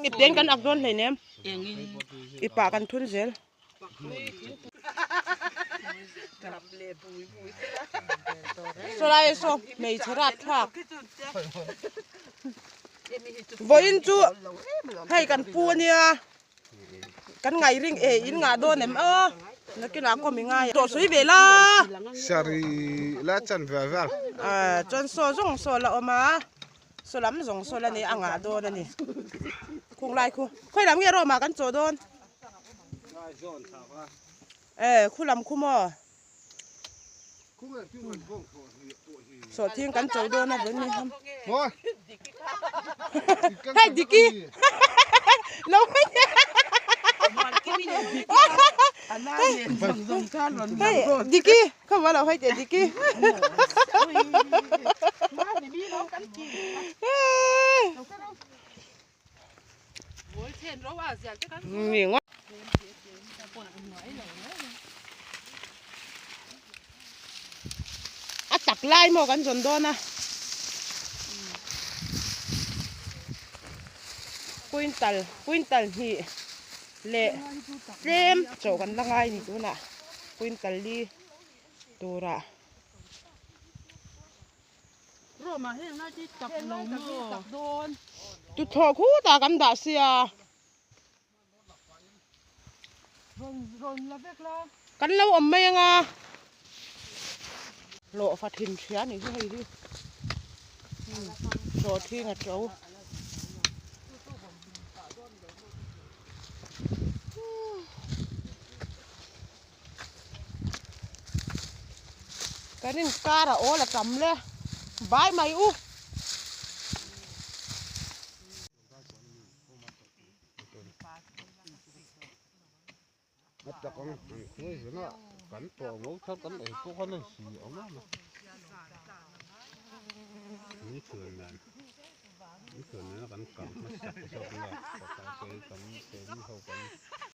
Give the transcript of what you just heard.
Ipten kan ak dawn hleinem. Ipah kan thun zel. Sawlai saw hmeichhe rapthlak. Vawiin chu hei kan pu ania. Kan ngai ring e in ngah dawn em aw nakinah kawm i ngai tawh sawi ve la. Sari la chan ve vel. Chuan saw zawng saw la awm a saw lam zawng saw la nei a ngah dawn a ni khung lai khu khawi lam nge rawma kan chaw dawn e khu lam khu maw. Sawhthing kan cho dawn a vawi mai ham. Hei Diki lo hei Diki kha va lo hei teh Diki. A tak lai maw kan zawn dawn a quintal quintal hnih leh tlem chaw kan la ngai a ni tunah quintal li turah. Tuthlawh khutah kan dah sia. Kan lo awm mai anga. Hlawhfa thin hria a nih hi hei hi. Hlawhthing a to. Kan inkar a awl a tam le bai mai u. A tak ang an khuai zan a kan tawh ngo thar kan ei pawh khan a si awm em a ni chhuan nen ni chhuan nen a kan kang hmasak zawk nge pakhat kan kan ho kan.